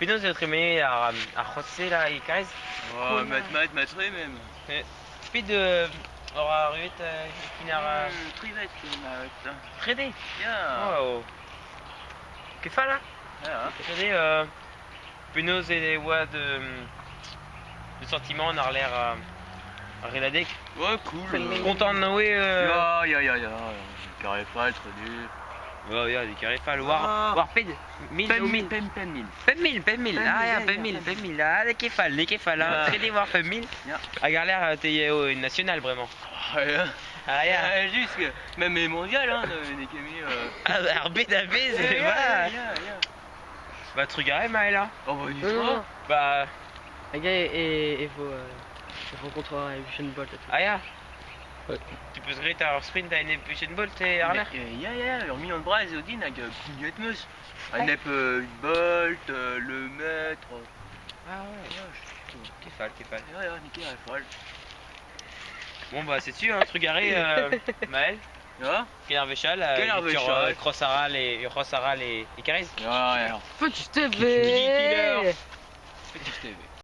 Penaos eo tremenet ar ar c'hross-se là e Karaez? Oh, mat mat mat-tre même. Pet oc'h arruet e fin ar... Trivet mat. Trede? Ya. Oh. Ket fall hein? Ya. Trede, penaos e oa de, de sentiment àr-lerc'h ar redadeg? Ouais, cool. Kontant oe Ya, ya, ya, ya. Carré fall, trede. Oh ya, di carré fall. War, Ah. war ped? Mil, Pemp daou mil? pemp pemp mil. 5000, 5000, 5000, ah ya, ya, ya, 5000, 5000, ah n'eo ket fall, n'eo ket fall, hein, Ya. trede war 5000, Ya. hag àr-lerc'h te eo national bremañ. Ah, ya. Ah ya, Ah, juste que même les mondiales, hein, n'eo ket mui, Ah, ar bed a-bezh, Ya, ya, voilà. ya, ya. Bah trugarez Maël, hein. Oh, bah, dis Non, non, toi. non. Bah, Les gars, et vos, et rencontrera Usain Bolt et tout. ah ya. Ouais. Tu peux se ar sprint a enep Usain Bolt e àr-lerc'h? Mais, ya, ya, ur million de bras eo din hag pignet meus. A-enep Bolt, le maître. Ah ouais, Ya, je- ket fall, ket fall. Ya, ya, nickel, fall. Bon bah c'est sûr, hein, trugarez Maël. Ya? Ken ar wech all, Ken ar sur, wech all. Cross Aral et Cross Aral et Karaez. Ya, ya. Petit Killer. TV. Petit TV.